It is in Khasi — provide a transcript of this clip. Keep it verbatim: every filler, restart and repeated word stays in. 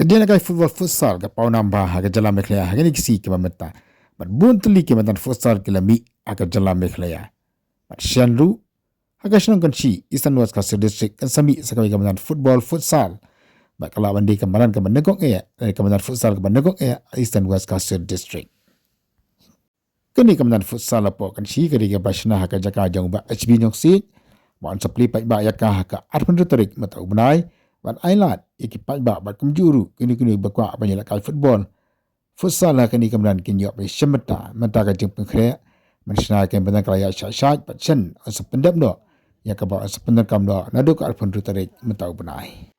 Hadien ka kai football futsal ka paw nam bha ha ka jylla Meghalaya ha kine ki sngi kiba mynta, bad bun tylli ki madan futsal ki la mih ha ka jylla Meghalaya. Bad shen ruh ha ka shnong Kynshi, Eastern West Khasi Hills District, kan sa mih sa kawei ka madan football futsal, bad ka lah ban dei ka madan kaba nyngkong eh, eh, ka madan futsal kaba nyngkong eh Eastern West Khasi Hills District. Kane ka madan futsal hapoh Kynshi ka dei kaba shna ha ka jaka jong Bah H B Nongsiej, ba yn sa plie paidbah ïa ka ha ka arphew hynriew tarik mynta u bnai, bad ai lad ïa ki paidbah bad kumjuh ruh kino kino ba kwah ban ïalehkai football futsal ha kane ka madan kin ïoh ban ïashem bynta, mynta ka jingpynkhreh ban shna ïa ka madan ka la ïaid shait shait, bad shen yn sa pyndep noh ïa kaba yn sa pyndonkam noh naduh ka arphew hynriew tarik mynta u bnai.